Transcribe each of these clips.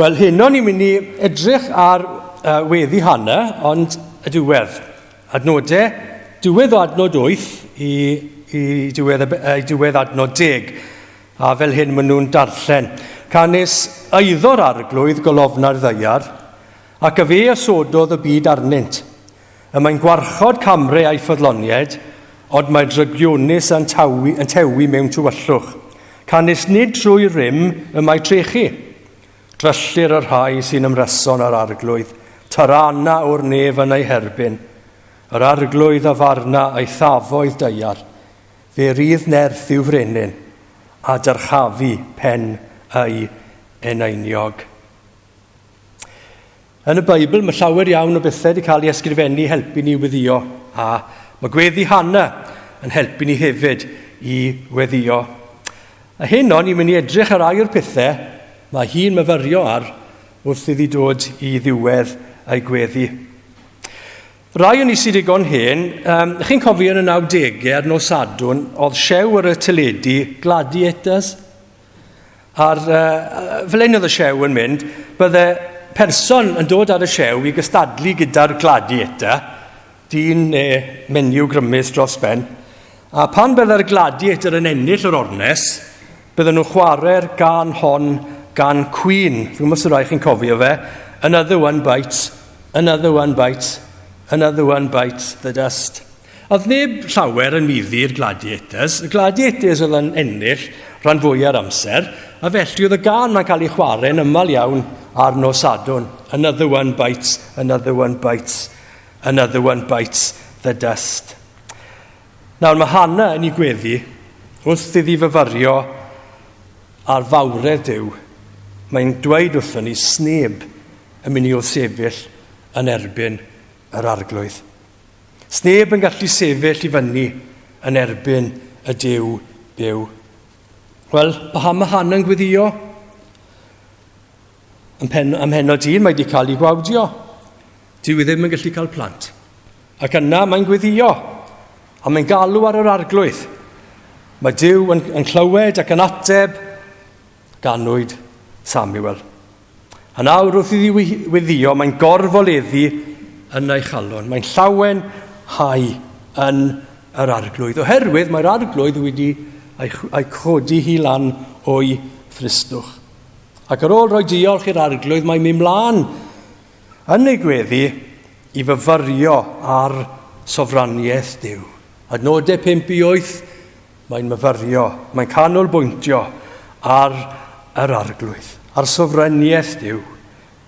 Wel, heno ni'n mynd i edrych ar uh, weddi Hannah, ond y diwedd. Adnodau, diwedd o adnod 8 i, i, diwedd, i diwedd adnod 10. A fel hyn maen nhw'n darllen. Canys eiddo'r arglwydd golofna'r ddeiar, ac y fe osododd y byd arnynt. Y mae'n gwarchod camre a'i ffyddloniaid, ond mae drygionus yn, tawi, yn tewi mewn tywyllwch. Canys nid trwy rym y mae trechu. Dryllir y rhai sy'n ymreson â'r arglwydd, tarana o'r nef yn ei herbyn. Yr arglwydd a farna ei thafoedd daear, fe rydd nerth i'w frenin, a dyrchafu pen ei eneiniog. Yn y Beibl mae llawer iawn o bethau wedi cael ei ysgrifennu i helpu ni weddio, a mae gweddi Hannah yn helpu ni hefyd i weddio. A heno ni'n mynd i edrych ar rai o'r pethau mae hi'n myfyrio ar wrth iddi dod i ddiwedd ei gweddi. Rai o'n i sydd digon hen, um, chi'n cofio yn y 90au ar nos Sadwrn, oedd sew ar y teledu Gladiators? A'r, uh, fel un oedd y siew yn mynd, bydde person yn dod ar y siew i gystadlu gyda'r gladiator, dyn neu menyw grymus dros ben, a pan bydde'r gladiator yn ennill yr ornes, bydden nhw'n chwarae'r gan hon gan Queen. Fi'n gwybod os rai chi'n cofio fe. Another one bites, another one bites, another one bites the dust. Oedd neb llawer yn middi i'r Gladiators. Y Gladiators oedd yn ennill rhan fwya'r amser, a felly oedd y gân ma'n cael ei chwarae'n yml iawn ar nos Sadwrn. Another one bites, another one bites, another one bites the dust. Nawr mae Hannah yn ei gweddi wrth iddi fyfyrio ar fawredd Duw. Mae'n dweud wrthon ni sneb yn mynd i wrthsefyll yn erbyn yr arglwydd. Sneb yn gallu sefyll i fyny yn erbyn y Duw byw. Wel, paham mae Hannah yn gweddio? Am, pen, am heno dyn mae wedi cael ei gwawdio. Dyw i ddim yn gallu cael plant. Ac yna mae'n gweddio, a mae'n galw ar yr arglwydd. Mae Duw yn, yn clywed ac yn ateb, ganwyd Samuel. A nawr wrth iddi weddio, mae'n gorfoleddu yn ei chalon. Mae'n llawen hau yn yr arglwydd, oherwydd mae'r arglwydd wedi ei, ei chodi hi lan o'i thristwch. Ac ar ôl rhoi diolch i'r arglwydd, mae'n mynd mlaen yn ei gweddi i fyfyrio ar sofraniaeth Duw. Adnodau 5 i 8, Mae'n myfyrio, mae'n canolbwyntio ar yr Arglwydd, ar sofreniaeth Duw.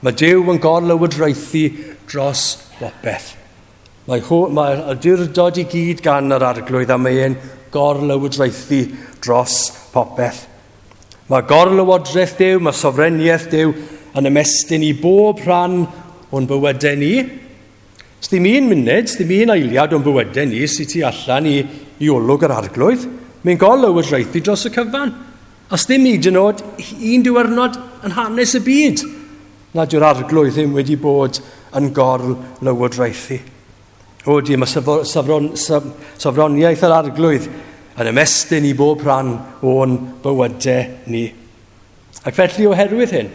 Mae Duw yn gorlywodraethu dros bopeth. Mae mae'r awdurdod i gyd gan yr Arglwydd a mae e'n gorlywodraethu dros popeth. Mae gorlywodraeth Duw, mae sofreniaeth Duw yn ymestyn i bob rhan o'n bywydau ni, Sdim un munud, sdim un eiliad o'n bywydau ni sydd tu allan i, i olwg yr arglwydd. Mae'n golywodraethu dros y cyfan. A sdim hyd yn oed un diwrnod yn hanes y byd nad yw'r arglwydd ddim wedi bod yn gorlywodraethu. O di, mae sofron, sofroniaeth yr arglwydd yn ymestyn i bob rhan o'n bywydau ni. Ac felly oherwydd hyn,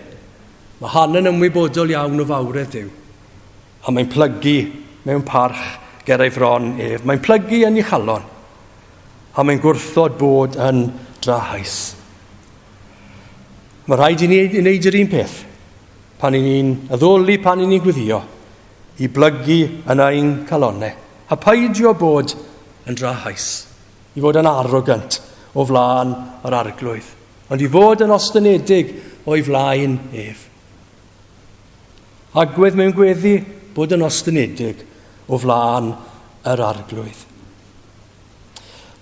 mae Han yn ymwybodol iawn o fawredd Duw. A mae'n plygu mewn parch ger ei fron ef. Mae'n plygu yn ei chalon. A mae'n gwrthod bod yn drahaus. Mae rhaid i ni wneud yr un peth pan i ni'n addoli, pan i ni'n gwyddio, i blygu yn ein calonau, a paidio bod yn drahaus, i fod yn arrogant o flaen yr arglwydd, ond i fod yn ostynedig o'i flaen ef. Agwedd mewn gweddi, bod yn ostynedig o flaen yr arglwydd.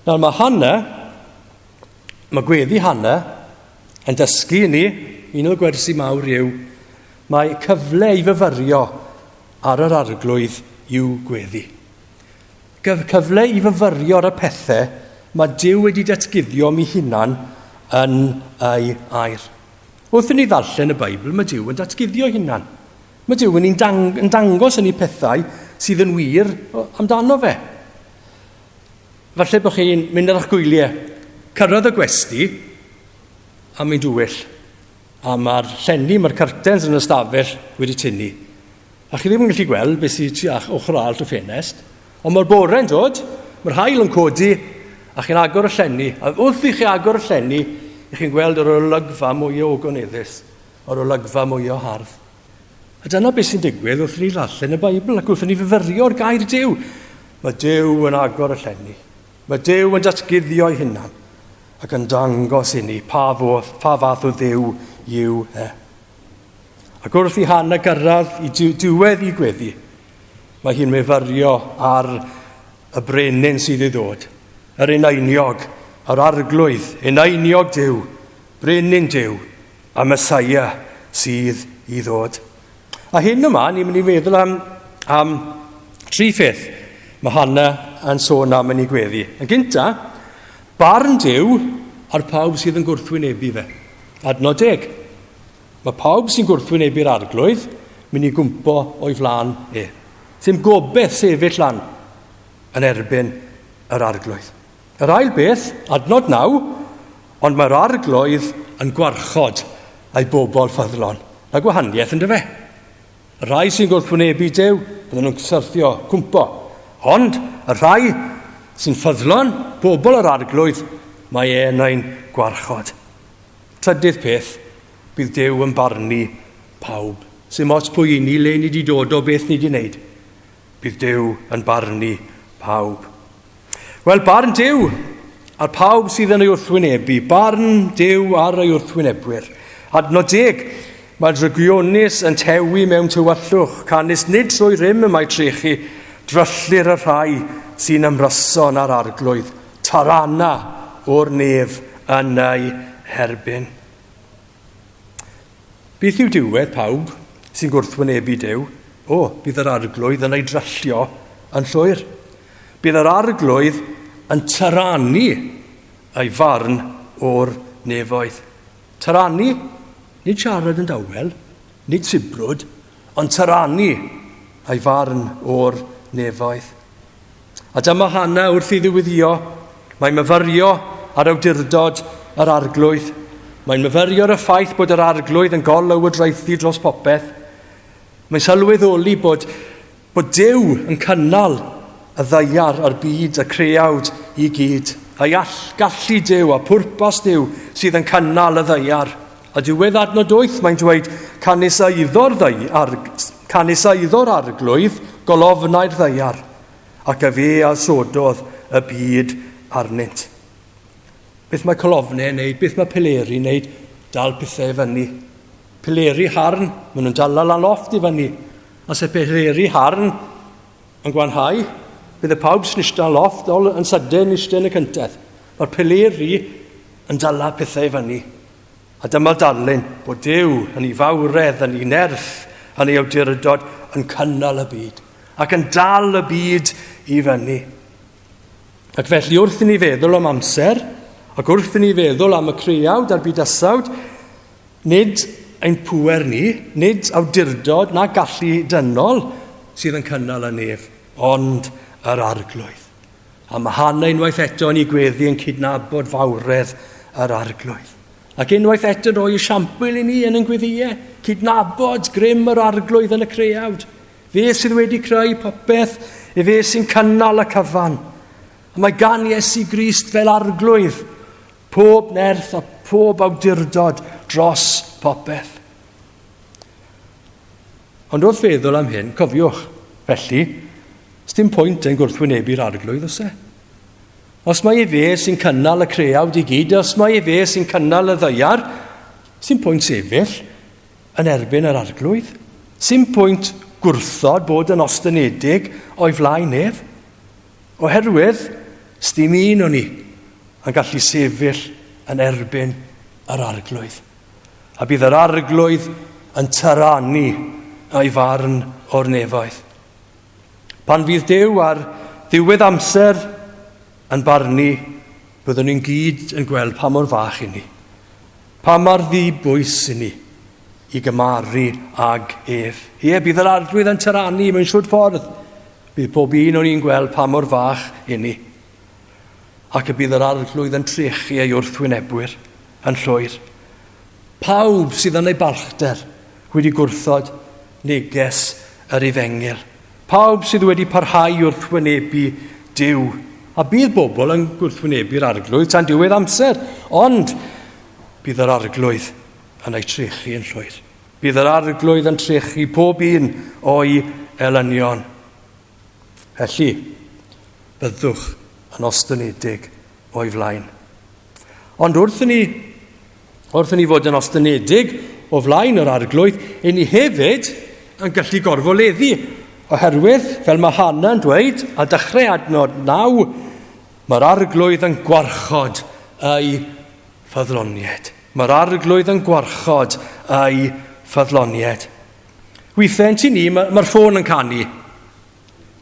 Nawr mae Hannah, mae gweddi Hannah yn dysgu i ni, un o'r gwersi mawr yw, mae cyfle i fyfyrio ar yr arglwydd i'w gweddi. Cyfle i fyfyrio ar y pethau mae Duw wedi datguddio mi hunan yn ei air. Wrth i ni ddarllen y Beibl, mae Duw yn datguddio ei hunan. Mae Duw yn, dang yn dangos yn ei pethau sydd yn wir amdano fe. Falle bod chi'n mynd ar eich gwyliau, cyrraedd y gwesty, a mae'n dywyll. A mae'r llenni, mae'r curtains yn y stafell wedi tynnu. A chi ddim yn gallu gweld beth sydd tu ochr arall y ffenest. Ond mae'r bore'n dod, mae'r haul yn codi, a chi'n agor y llenni. A wrth i chi agor y llenni, i chi'n gweld yr olygfa mwy o ogoneddus, yr olygfa mwy o hardd. A dyna beth sy'n digwydd wrth i ni ddarllen y Beibl ac wrth i ni fyfyrio'r gair Duw. Mae Duw yn agor y llenni. Mae Duw yn datguddio'i hunan ac yn dangos i ni pa, fodd, pa fath o Dduw yw e. Ac wrth i Hannah gyrraedd i diwedd i gweddi, mae hi'n myfyrio ar y brenin sydd i ddod, yr eneiniog, yr arglwydd, eneiniog Duw, brenin Duw, a Messiah sydd i ddod. A hyn yma, ni'n mynd i feddwl am, am tri pheth mae Hannah yn sôn am yn ei gweddi. Yn gynta, barn Duw ar pawb sydd yn gwrthwynebu fe. Adnod deg. Mae pawb sy'n gwrthwynebu'r arglwydd mynd i gwmpo o'i flaen e. Sdim gobeith sefyll lan yn erbyn yr arglwydd. Yr ail beth, adnod naw, ond mae'r arglwydd yn gwarchod a'i bobl ffyddlon. Mae gwahaniaeth yn dyfe. Y rhai sy'n gwrthwynebu Duw, bydden nhw'n syrthio, cwmpo. Ond y rhai sy'n ffyddlon, bobl yr arglwydd, mae e'n ein gwarchod. Trydydd peth, bydd Duw yn barnu pawb. Sim ots pwy i ni, le ni wedi dod o, beth ni wedi wneud. Bydd Duw yn barnu pawb. Wel, barn Duw ar pawb sydd yn ei wrthwynebu. Barn Duw ar ei wrthwynebwyr. Adnod deg, mae drygionus yn tewi mewn tywyllwch, canys nid trwy rym y mae trechu, dryllir y rhai sy'n ymryson ar arglwydd. Tarana o'r nef yn ei herbyn. Beth yw diwedd pawb sy'n gwrthwynebu Duw? O, bydd yr arglwydd yn ei dryllio yn llwyr. Bydd yr arglwydd yn tyranu ei farn o'r nefoedd. Tyranu, nid siarad yn dawel, nid sibrwd, ond tyranu ei farn o'r nefoedd. A dyma Hannah wrth i ddiweddio. Mae'n myfyrio ar awdurdod yr arglwydd. Mae'n myfyrio ar y ffaith bod yr arglwydd yn golywodraethu dros popeth. Mae'n sylweddoli bod, bod Duw yn cynnal y ddaiar a'r byd, y creawd i gyd. A'i all, gallu Duw a pwrpas Duw sydd yn cynnal y ddaiar. A diwedd adnod 8 mae'n dweud, canys aiddo'r ddaear, canys aiddo'r arglwydd golofnau'r ddaear, ac y fe a sododd y byd arnynt. Beth mae colofnau yn neud, beth mae pileri yn neud, dal pethau i fyny. Pileri harn, maen nhw'n dal lan lofft i fyny. Os y pileri harn yn gwanhau, bydd y pawb sy'n eistedd lofft ol yn sydyn eistedd yn y cyntedd. Mae'r pileri yn dala pethau i fyny. A dyma darlun bod Duw yn ei fawredd, yn ei nerth, yn ei awdurdod yn cynnal y byd ac yn dal y byd i fyny. Ac felly wrth i ni feddwl am amser, ac wrth i ni feddwl am y creawd a'r bydysawd, nid ein pŵer ni, nid awdurdod na gallu dynol sydd yn cynnal y nef, ond yr arglwydd. A mae Hannah unwaith eto yn ei gweddi yn cydnabod fawredd yr arglwydd. Ac unwaith eto yn rhoi esiampl i ni yn ein gweddiau, cydnabod grym yr arglwydd yn y creawd. Fe sydd wedi creu popeth, e fe sy'n cynnal y cyfan. A mae gan Iesu Grist fel arglwydd pob nerth a pob awdurdod dros popeth. Ond wrth feddwl am hyn, cofiwch, felly, sdim pwynt yn gwrthwynebu'r arglwydd, oes e? Os mae e fe sy'n cynnal y creawd i gyd, os mae e fe sy'n cynnal y ddaear, sdim pwynt sefyll yn erbyn yr arglwydd. Sdim pwynt gwrthod bod yn ostynedig o'i flaen ef. Oherwydd, sdim un o'n ni yn gallu sefyll yn erbyn yr arglwydd. A bydd yr arglwydd yn tyranu ei farn o'r nefoedd. Pan fydd Duw ar ddiwedd amser yn barnu, byddwn ni'n gyd yn gweld pa mor fach i ni, pa mor ddibwys i ni i gymaru ag ef. Ie, bydd yr arglwydd yn tyranu mewn siwr ffordd. Bydd pob un o'n i'n gweld pa mor fach i ni. Ac y bydd yr arglwydd yn trechu ei wrthwynebwyr yn llwyr. Pawb sydd yn ei balchder wedi gwrthod neges yr efengyl. Pawb sydd wedi parhau wrth wynebu Duw. A bydd bobl yn gwrthwynebu'r arglwydd tan diwedd amser, ond bydd yr arglwydd yn eu trechu yn llwyr. Bydd yr arglwydd yn trechu pob un o'i elynion. Felly, byddwch yn ostynedig o'i flaen. Ond wrth i ni, wrth i ni fod yn ostynedig o flaen yr arglwydd, i ni hefyd yn gallu gorfoleddu, oherwydd, fel mae Hannah yn dweud, a dechrau adnod 9, mae'r arglwydd yn gwarchod ei ffyddlonied. Mae'r arglwydd yn gwarchod ei ffyddlonied. Weithiau yn ti ni, mae'r ma ffôn yn canu.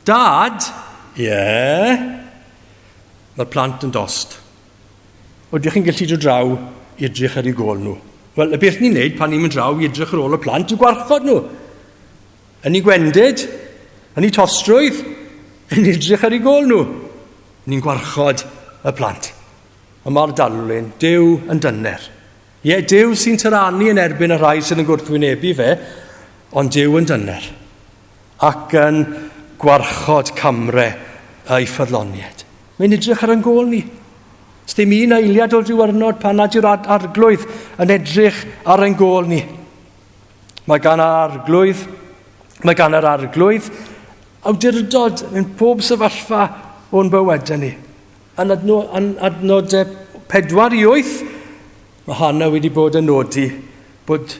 Dad? Ie? Yeah. Mae'r plant yn dost. Ydych chi'n gallu dod draw i edrych ar eu gôl nhw? Wel, y beth ni'n neud pan ni'n mynd draw i edrych ar ôl y plant yw gwarchod nhw. Yn eu gwendid, yn eu tostrwydd, yn edrych ar eu gôl nhw. Ni'n gwarchod y plant. Ond mae'r darlun, Duw yn dyner. Ie, Duw sy'n tyranu yn erbyn y rhai sydd yn gwrthwynebu fe, ond Duw yn dyner ac yn gwarchod camre ei ffyddloniaid. Mae'n edrych ar ein gôl ni. Sdim un eiliad o'r diwrnod pan nad yw'r arglwydd yn edrych ar ein gôl ni. Mae gan yr arglwydd, mae gan yr arglwydd awdurdod mewn pob sefyllfa o'n bywydau ni. Yn, adno, yn adnod 4 i 8, mae Hannah wedi bod yn nodi bod,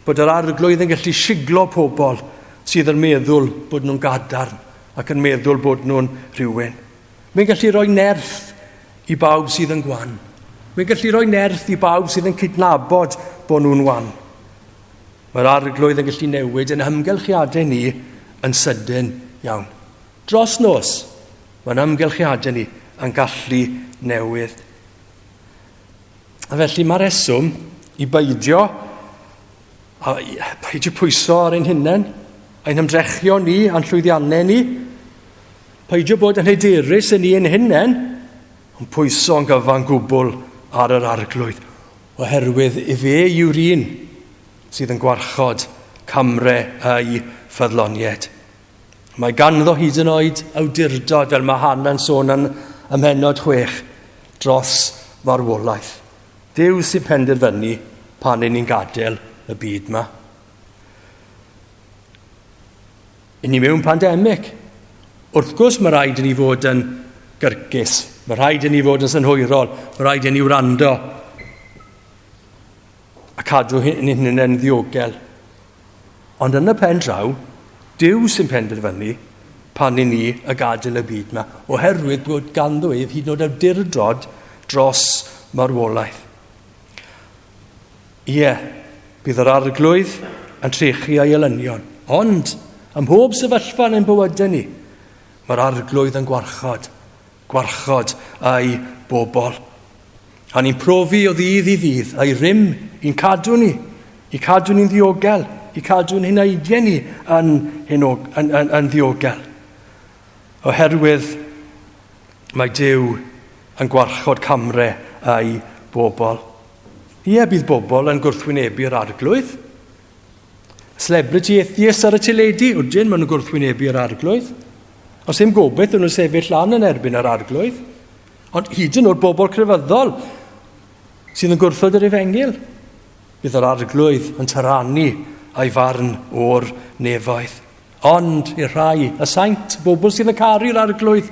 bod yr arglwydd yn gallu siglo pobl sydd yn meddwl bod nhw'n gadarn ac yn meddwl bod nhw'n rhywun. Mae'n gallu rhoi nerth i bawb sydd yn gwan. Mae'n gallu rhoi nerth i bawb sydd yn cydnabod bod nhw'n wan. Mae'r arglwydd yn gallu newid yn hymgylchiadau ni yn sydyn iawn. Dros nos, mae'n amgylchiadau ni yn gallu newid. A felly mae'r reswm i beidio a peidio pwyso ar ein hunain, ein hymdrechion ni a'n llwyddiannau ni, peidio bod yn hyderus yn ni ein hunain, ond pwyso yn gyfan gwbl ar yr arglwydd, oherwydd efe yw'r un sydd yn gwarchod camre ei ffyddloniaid. Mae ganddo hyd yn oed awdurdod, fel mae Hannah'n sôn yn ym mhennod 6, dros farwolaeth. Duw sy'n penderfynu pan yn ni'n gadael y byd yma. I ni mewn pandemig. Wrth gwrs mae rhaid i ni fod yn gyrcus, mae rhaid i ni fod yn synhwyrol, mae rhaid i ni wrando a cadw hyn yn ddiogel. Ond yn y pen draw, Duw sy'n penderfynu pan i ni y gadael y byd yma, oherwydd bod ganddo ef hyd yn oed awdurdod dros marwolaeth. Ie, bydd yr arglwydd yn trechu ei elynion, ond ym mhob sefyllfa yn ein bywydau ni, mae'r arglwydd yn gwarchod, gwarchod ei bobl. A ni'n profi o ddydd i ddydd a'i rym i'n cadw ni, i cadw ni'n ddiogel, i cadw'n hunaidiau ni yn, yn, yn, yn, yn ddiogel. Oherwydd mae Duw yn gwarchod camre a'i bobl. Ie, bydd bobl yn gwrthwynebu'r arglwydd. Celebrity atheists ar y teledu, ydyn, maen nhw'n gwrthwynebu'r arglwydd. Os ddim gobeith, nhw'n sefyll lan yn erbyn yr arglwydd. Ond hyd yn oed bobl crefyddol sydd yn gwrthod yr efengyl, bydd yr arglwydd yn taranu a'i farn o'r nefoedd. Ond i'r rhai, y saint, bobl sydd yn caru'r arglwydd,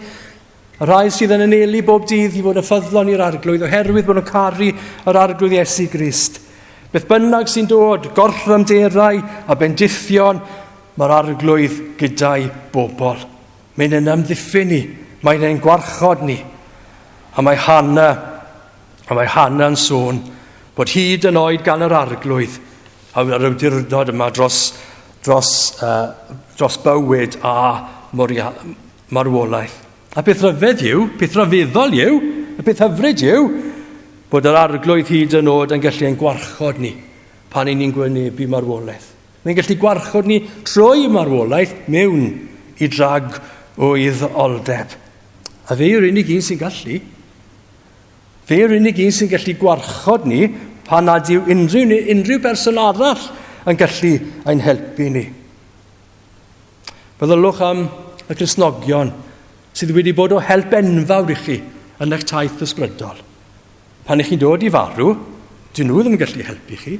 y rhai sydd yn anelu bob dydd i fod yn ffyddlon i'r arglwydd oherwydd bod nhw'n caru yr arglwydd Iesu Grist. Beth bynnag sy'n dod, gorthrymderau a bendithion, mae'r arglwydd gyda'i bobl. Mae'n ein amddiffyn ni, mae'n ein gwarchod ni. A mae Hannah, a mae Hannah yn sôn bod hyd yn oed gan yr arglwydd a'r awdurdod yma dros, dros, dros bywyd a moria, marwolaeth. A beth rhyfedd yw, beth rhyfeddol yw, y beth hyfryd yw, bod yr arglwydd hyd yn oed yn gallu ein gwarchod ni pan i ni'n gwynebu marwolaeth. Mae'n gallu gwarchod ni trwy marwolaeth mewn i drag oeddoldeb. A fe yw'r unig un sy'n gallu. Fe yw'r unig un sy'n gallu gwarchod ni Pan nad yw unrhyw, neu unrhyw berson arall yn gallu ein helpu ni. Meddylwch am y Cristnogion sydd wedi bod o help enfawr i chi yn eich taith ysbrydol. Pan ych chi'n dod i farw, dyn nhw ddim yn gallu helpu chi.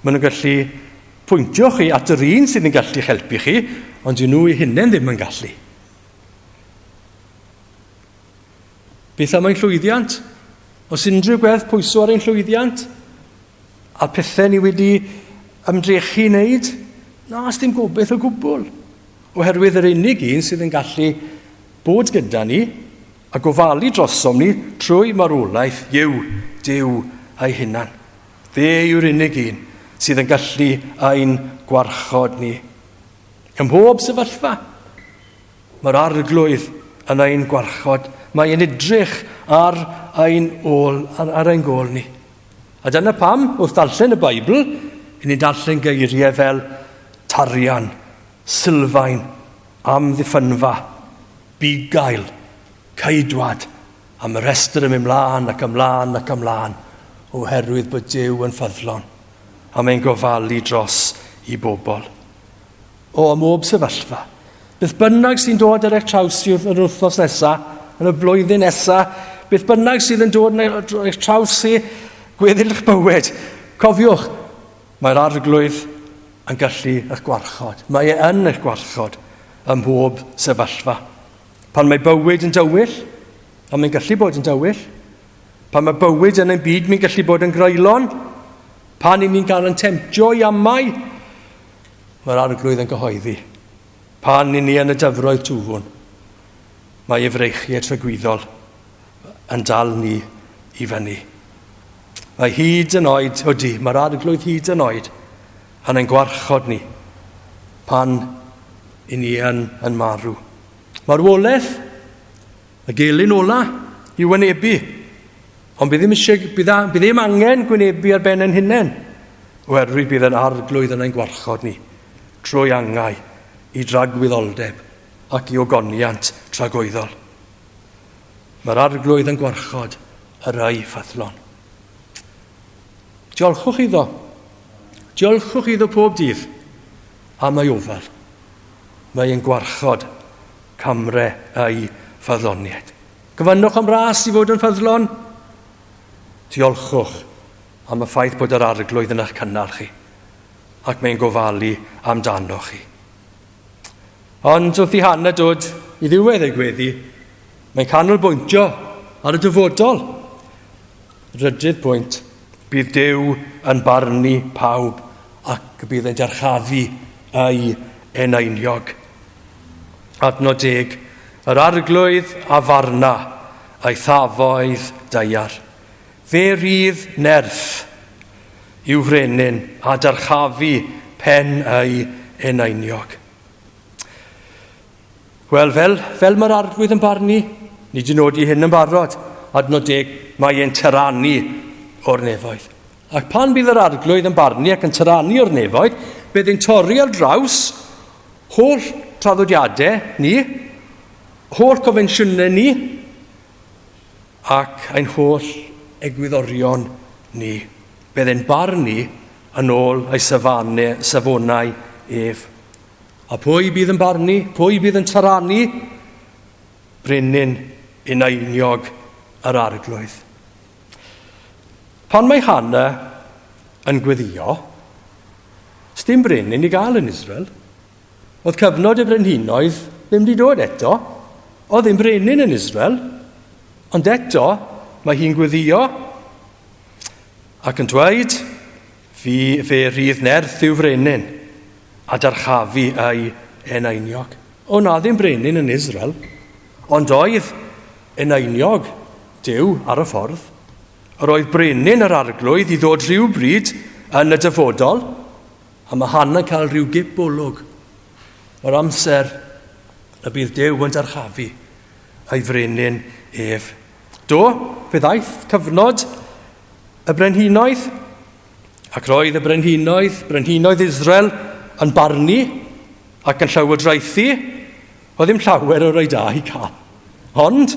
Maen nhw'n gallu pwyntio chi at yr un sydd yn gallu helpu chi, ond dyn nhw eu hunain ddim yn gallu. Beth am ein llwyddiant? Os unrhyw gwerth pwyso ar ein llwyddiant? A'r pethau ni wedi ymdrechu i wneud? Na, os dim gobeith o gwbl. Oherwydd yr unig un sydd yn gallu bod gyda ni a gofalu drosom ni trwy marwolaeth yw Duw ei hunan. Fe yw'r unig un sydd yn gallu ein gwarchod ni. Ym mhob sefyllfa, mae'r arglwydd yn ein gwarchod. Mae e'n edrych ar ein ôl, ar, ar ein gôl ni. A dyna pam, wrth darllen y Beibl, i ni'n darllen geiriau fel tarian, sylfaen, amddiffynfa, bugail, ceidwad, a mae rhestr yn mynd mlaen ac ymlaen ac ymlaen, oherwydd bod Duw yn ffyddlon, a mae'n gofalu dros i bobl. O, ym mhob sefyllfa. Beth bynnag sy'n dod ar eich traws i yn yr wythnos nesaf, yn y blwyddyn nesaf, beth bynnag sydd yn dod ar eich traws i gweddill eich bywyd, cofiwch, mae'r arglwydd yn gallu eich gwarchod. Mae e yn eich gwarchod ym mhob sefyllfa. Pan mae bywyd yn dywyll, a mae'n gallu bod yn dywyll, pan mae bywyd yn ein byd, mae'n gallu bod yn greulon, pan i ni'n cael yn temtio i amau, Mae'r arglwydd yn cyhoeddi, pan i ni yn y dyfroedd twfwn, mae ei freichiau tragwyddol yn dal ni i fyny. Mae hyd yn oed, ydy, mae'r arglwydd hyd yn oed yn ein gwarchod ni pan i ni yn, yn marw. Marwolaeth, y gelyn ola i wynebu. Ond bydd ddim, eisiau, bydd, bydd ddim angen gwynebu ar ben ein hunain, oherwydd bydd yn arglwydd yn ein gwarchod ni, trwy angau i dragwyddoldeb ac i ogoniant tragwyddol. Mae'r arglwydd yn gwarchod y rhai ffyddlon. Diolchwch iddo. Diolchwch iddo pob dydd am ei ofal. Mae e'n gwarchod camre ei ffyddloniaid. Gofynnwch am ras i fod yn ffyddlon. Diolchwch am y ffaith bod yr arglwydd yn eich cynnal chi ac mae'n gofalu amdanoch chi. Ond wrth i Hannah dod i ddiwedd ei gweddi, mae'n canolbwyntio ar y dyfodol. Rhydydd pwynt, bydd Duw yn barnu pawb ac y bydd yn dyrchafu ei enainiog. Adnod deg, Yr arglwydd a farna ei thafoedd daear. Fe rydd nerth i'w frenin a dyrchafu pen ei enainiog. Wel, fel, fel mae'r arglwydd yn barnu, ni wedi nodi hyn yn barod, adnod deg, mae e'n tyrannu o'r nefoedd. Ac pan bydd yr arglwydd yn barnu ac yn tyrannu o'r nefoedd, bydd e'n torri ar draws Holl traddodiadau ni, holl confensiynau ni, ac ein holl egwyddorion ni. Bydd ein barn ni yn ôl ei safane, safonau ef. A pwy bydd yn barnu? Pwy bydd yn taranu? Brenin unainiog yr arglwydd. Pan mae Hannah yn gweddio, Sdim brenin i gael yn Israel. Oedd cyfnod y brenhinoedd ddim wedi dod eto. Oedd ddim brenin yn Israel. Ond eto, mae hi'n gweddio ac yn dweud, fi fe rydd nerth i'w frenin a darchafu ei enainiog. O na ddim brenin yn Israel, ond oedd enainiog Duw ar y ffordd. Yr oedd brenin yr arglwydd i ddod rhywbryd yn y dyfodol, a mae Hannah yn cael rhyw gip olwg o'r amser y bydd Duw yn dyrchafu ei frenin ef. Do, fe ddaeth cyfnod y brenhinoedd, ac roedd y brenhinoedd, brenhinoedd Israel, yn barnu ac yn llywodraethu. Oedd ddim llawer o rai da i cael. Ond,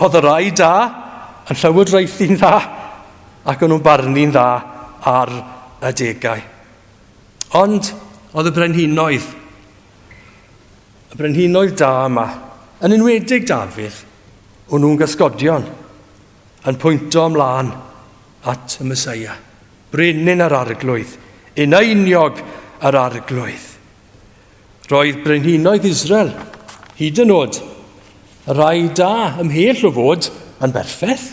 Oedd y rai da yn llywodraethu'n dda. ac o'n nhw'n barnu'n dda ar adegau. Ond oedd y brenhinoedd, y brenhinoedd da yma, yn enwedig Dafydd, o'n nhw'n gysgodion, yn pwynto ymlaen at y Mesoea. Brenin yr Arglwydd, eneiniog yr Arglwydd. Roedd brenhinoedd Israel, hyd yn oed, y rhai da ymhell o fod yn berffaith.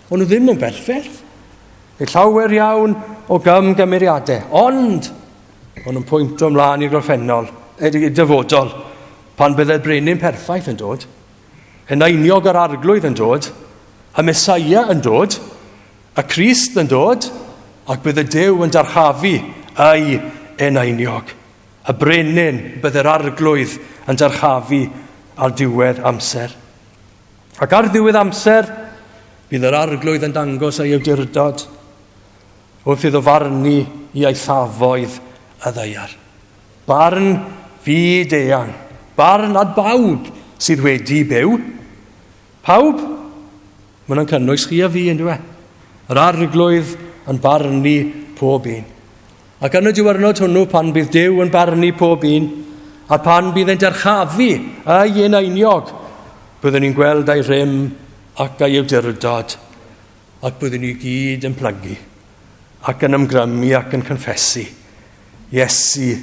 O'n nhw ddim yn berffaith. Neu llawer iawn o gymgymeriadau, ond o'n nhw'n pwynto ymlaen i'r gorffennol, i'r dyfodol, pan byddai'r brenin perffaith yn dod, eneiniog yr Arglwydd yn dod, y Mesoea yn dod, y Crist yn dod, ac bydd y Duw yn darchafu ei eneiniog. Y brenin, bydd yr Arglwydd yn darchafu ar diwedd amser. Ac ar ddiwedd amser, bydd yr Arglwydd yn dangos ei awdurdod wrth iddo farnu i eithafoedd y ddaear. Barn fyd eang, barn at bawb sydd wedi byw. Pawb? Mae hwnna'n cynnwys chi a fi, yn dweud. Yr Arglwydd yn barnu pob un. Ac yn y diwrnod hwnnw, pan bydd Duw yn barnu pob un, a pan bydd e'n dyrchafu ei eneiniog, byddwn ni'n gweld ei rym ac ei awdurdod, ac byddwn ni gyd yn plygu, ac yn ymgrymu ac yn confesu. Iesu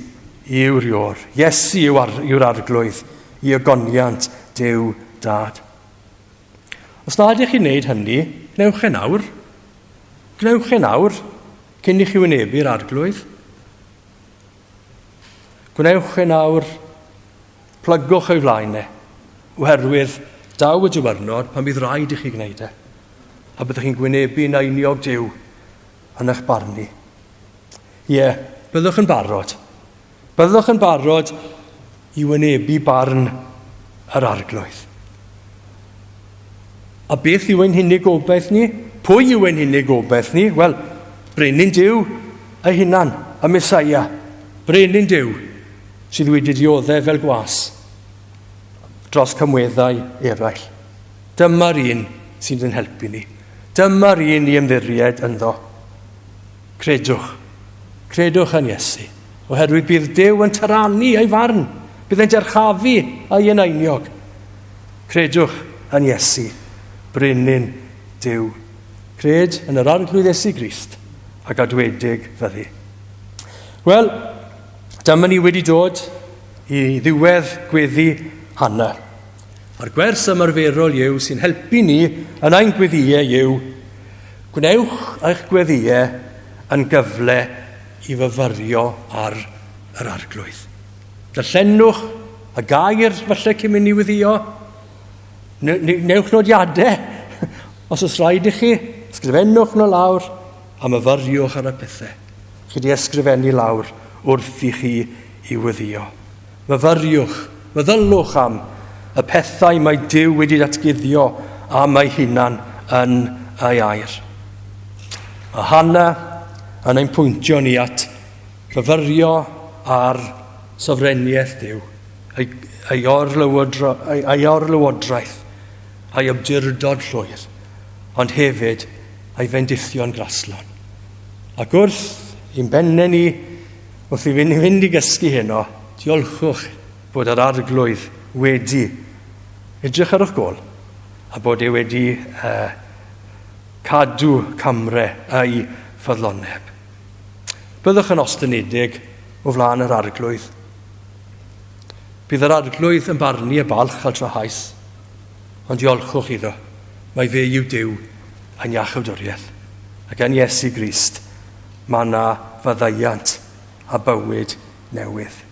yw'r Ior, Iesu yw'r Arglwydd, i ogoniant Duw Dad. Os na ydych chi'n gwneud hynny, gwnewch e nawr. Gwnewch e nawr, cyn i chi wynebu'r Arglwydd. Gwnewch e nawr, plygwch o'i flaen e, oherwydd daw y diwrnod pan bydd rhaid i chi gwneud e, a byddwch chi'n gwynebu nainiog Duw yn eich barnu. Ie, byddwch yn barod. Byddwch yn barod i wynebu barn yr Arglwydd. A beth yw ein hunig gobaith ni? Pwy yw ein hunig gobaith ni? Wel, Brenin Duw ei hunan, y Mesoea. Brenin Duw sydd wedi dioddef fel gwas dros cymweddau eraill. Dyma'r un sy'n yn helpu ni. Dyma'r un i ymddiried ynddo. Credwch. Credwch yn Iesu. Oherwydd bydd Duw yn tyranu ei farn. Bydd e'n dyrchafu ei eneiniog. Credwch yn Iesu, brenin Duw. Cred yn yr Arglwydd Iesu Grist a gadwedig fyddi. Wel, dyma ni wedi dod i ddiwedd gweddi Hannah. A'r gwers ymarferol yw sy'n helpu ni yn ein gweddïau yw gwnewch eich gweddïau yn gyfle i fyfyrio ar yr Arglwydd. Darllenwch y gair falle cyn mynd i weddio. Newch nodiadau os oes rhaid i chi. Ysgrifennwch nhw lawr a myfyriwch ar y pethau. Chi wedi ysgrifennu lawr wrth i chi i weddio. Myfyriwch, meddylwch am y pethau mae Duw wedi datguddio am ei hunan yn ei air. Mae Hannah yn ein pwyntio ni at fyfyrio ar sofreniaeth Duw, ei, ei, orlywodra, ei, ei orlywodraeth, ei awdurdod llwyr, ond hefyd ei fendithion graslon. Ac wrth i'n bennau ni Wrth i ni fynd i gysgu heno, diolchwch bod yr Arglwydd wedi edrych ar eich gôl a bod e wedi uh, cadw camre ei ffyddloneb. Byddwch yn ostynedig o flaen yr Arglwydd. Bydd yr Arglwydd yn barnu y balch a'r trahaus, ond diolchwch iddo, mae fe yw Duw yn iachawdwriaeth, ac yn Iesu Grist mae yna faddeuant a bywyd newydd.